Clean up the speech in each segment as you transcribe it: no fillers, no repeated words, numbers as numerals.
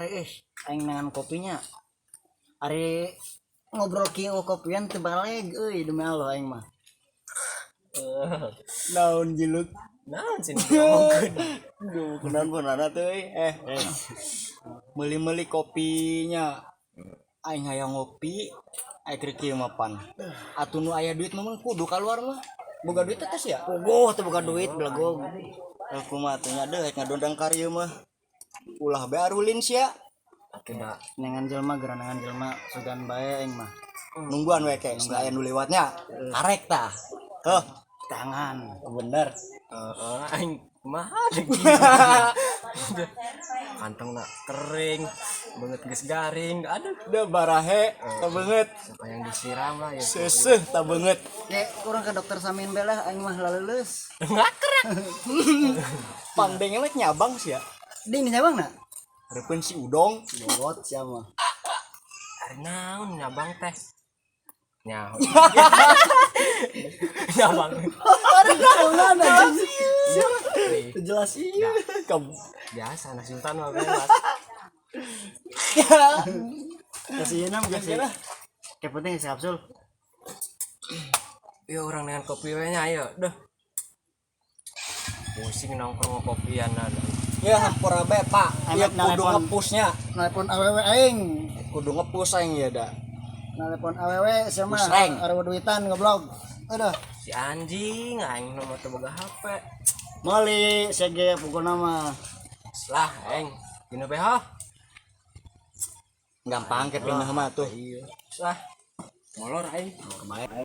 Kamari aing neangan kopinya. Ari ngobrol kieu kopian teu baleg euy, demi Allah aing mah. Naon jiluk? Naon sih ngomongkeun? Duh, kunaon pun teh euy. Meuli-meuli kopinya. Aing hayang ngopi, aing keur kieu mah pan. Atuh nu aya duit mah kudu kaluar mah. Boga duit teh sia? Puguh teu boga duit belegog. Aku mah teh nya deuh ngadondang karya mah. Ulah bae arulin sia. Kena Nengan jelema geranangan jelema sugan bae aing mah. Nungguan we ke aya nu lewatnya. Karek tah. Heuh, Tangan. bener. Heeh, aing kumaha deui. Kantongna kering, beungeut geus garing, aduh. Udah barahe tah beungeut. Siapa yang disiram lah ya. Seuseuh tah beungeut. Ye, kurang ke dokter Samin bae lah aing mah laleuleus. Ngakerak. Pangdenge mah nyabang sia. Di ini nyabang na? Hareupeun si Udong. Bobot sia mah. Ari naon nyabang teh? Nyaho. Nyabang. Naon anjing? Jelas iya. Kamu Biasa anak sultan mah bebas. Kasih ieu kasih. Kayak penting isi kapsul. Yo orang dengan kopi we nya ayo, duh. Pusing nongkrong kopian ada. Ya hampura bae, Pak. Ya Enak kudu nelpon. ngepusnya. Nelpon awewe aing. Kudu ngepus aing ya da. Nelpon awewe sia mah Pusreng. areuh duitan goblok. Aduh. Si anjing aing nu teu boga HP. Meuli sege pukulna mah. Lah aing dina BH. Gampang ke pindah mah tuh. Iya. Lah molor aing. Kemarin.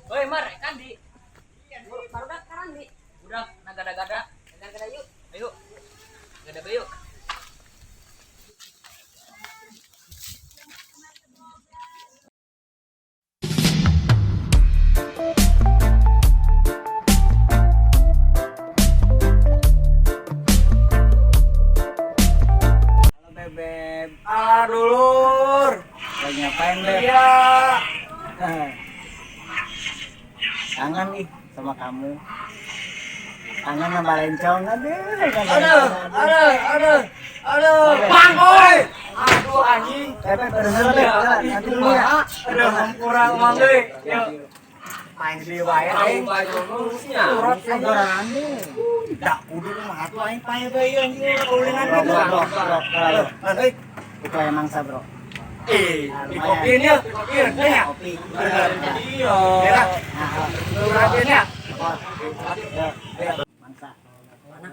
Woi Mar, kan di. Barudak karan di. Udah nagada-gada, nagada yuk. Ayo. Gada yuk. Halo Bebeb. Ah, dulur. Lagi ngapain Beb? Iya. Kangen ih sama kamu. Kangen sama lencong aduh. Aduh, aduh, aduh. Aduh, bang oi. Aduh anjing. Bebeb bener Beb. Nanti dulu ya. Aduh, hampura mang euy. Yuk. Main di wae aing. Nya. Turut aing. Gorangan deh. Da kudu mah atuh aing pae bae anjing ulingan Bro, gitu. bro, bro, bro. Aduh, euy. Itu yang mangsa bro. Di kopiin ya, di kopiin ya. Kopi. Iya. Ya, Nah, perhatian ya. ya. Mangsa. Mana?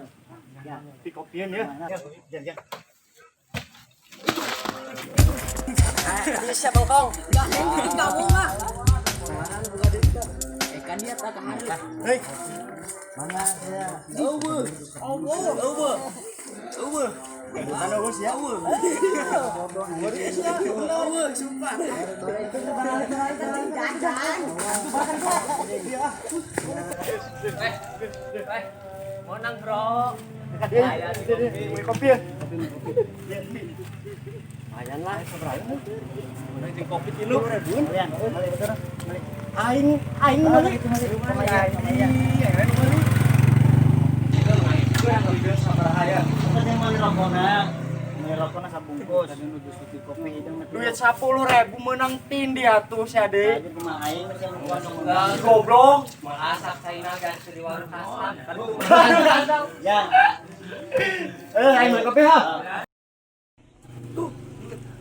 Ya. Di kopiin ya. Ya, ya. Bisa bengkong. Kamu mah. Kan dia tak harus. Hei, Mana ya? eueuh. Eueuh. Eueuh. Bukan eueuh ya. Eueuh. Eueuh, sumpah. Eh, monang bro. Beli kopi ya. Lumayan lah. Udah jeung kopi tilu. Kalian, balik betul. Balik. Aing, aing Balik meuli. itu balik. Sama ya, sama ya. Iya, aing meuli. Seperti yang beli rokokna. Beli rokokna sabungkus. Kopi hidung Duit 10.000 menang tindi atuh sia deui. Aja kumaha aing masih ngomong. Goblok. Masak China ganti di warung kasar. Ya. Aing beli kopi ha.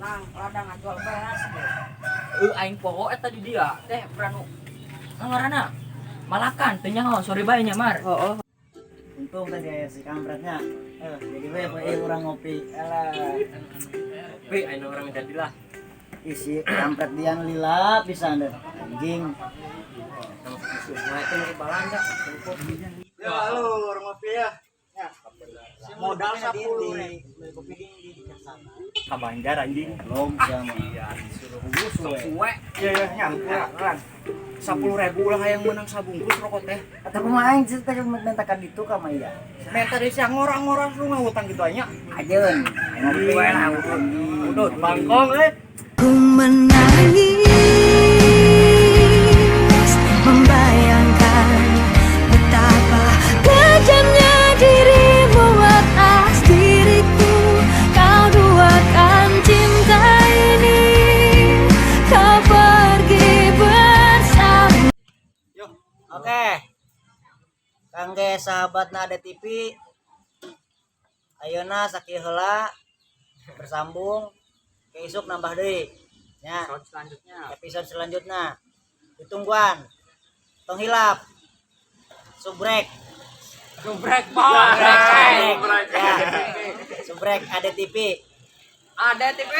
Lang, ladang ngajual beras. Aing poho eta di dia teh pranu. Ngaranna Malakan teu nyaho, sorry bae nya Mar. Heeh. Untung tadi aya si kampretnya. Jadi we poe urang ngopi. Alah. Kopi aing orang jadilah. Isi kampret dian lila pisan deh. Anjing. Semua itu nu balanja. Ya, halo, orang ngopi ya. Modal 10.000. Beli kopi ding di sana. Ka Banjar anjing. Belum sama. Iya, disuruh Suwe. suwe. Iya, iya, nyampur. 10.000 ulah hayang menang sabungkus rokok teh. Atau kumaha aing sih teh minta ka ditu ka mah iya. Menta deui sia ngorang-ngorang lu ngahutang gitu nya. Ajeun. Ngopi we lah. Udah bangkong eh. Ku menangis membayangkan betapa kejamnya dirimu atas diriku. Kau duakan cinta ini, kau pergi bersama. Oke. Kangge sahabat Ade TV, ayeuna sakieu heula bersambung ke isuk nambah deui. Nya, Episode selanjutnya. Episode selanjutnya. Ditungguan. Tong hilap. Subrek. Subrek, Pak. Ya. Subrek Ade TV. Ada TV.